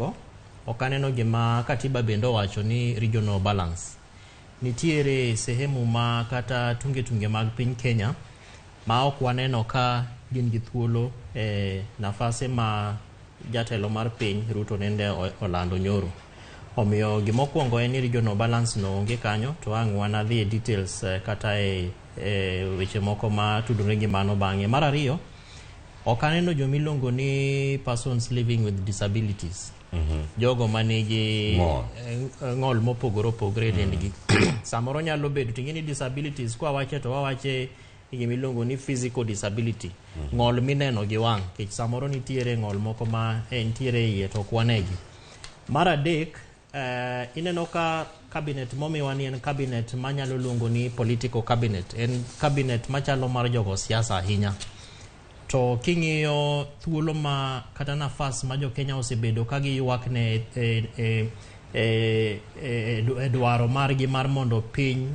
Mokwongo, ok aneno gima katiba bende owacho ni regional balance. Nitiere sehemu ma kata tunge tunge mag piny Kenya ma ok waneno ka gin gi thuolo e nafase ma jatelo mar piny Ruto nende olando nyoro. Omiyo gimokwongo en ni regional balance no onge kanyo to ang' wanadhi e details kata e weche moko ma tudore gi mano bang'e. Mar ariyo, ok aneno jomiluongo ni persons living with disabilities. Jogo manigi Ng'ol. Ng'ol mopogore opogore e dendgi. Samoro nyalo bedo ting'e ni disabilities kwa wache to wawache gimiluongo ni physical disability. Ng'ol mineno gi wang' nikech samoro nitiere ng'ol moko ma nitiere e iye to ok wanegi. Mar adek, ineno ka cabinet momiwa ni en cabinet manyalo luongo ni political cabinet. En cabinet machalo mar jogo siasa ahinya. To king'iyo thuolo ma kata nafas ma jo-Kenya osebedo ka giywak ne e dwaro margi mar mondo piny.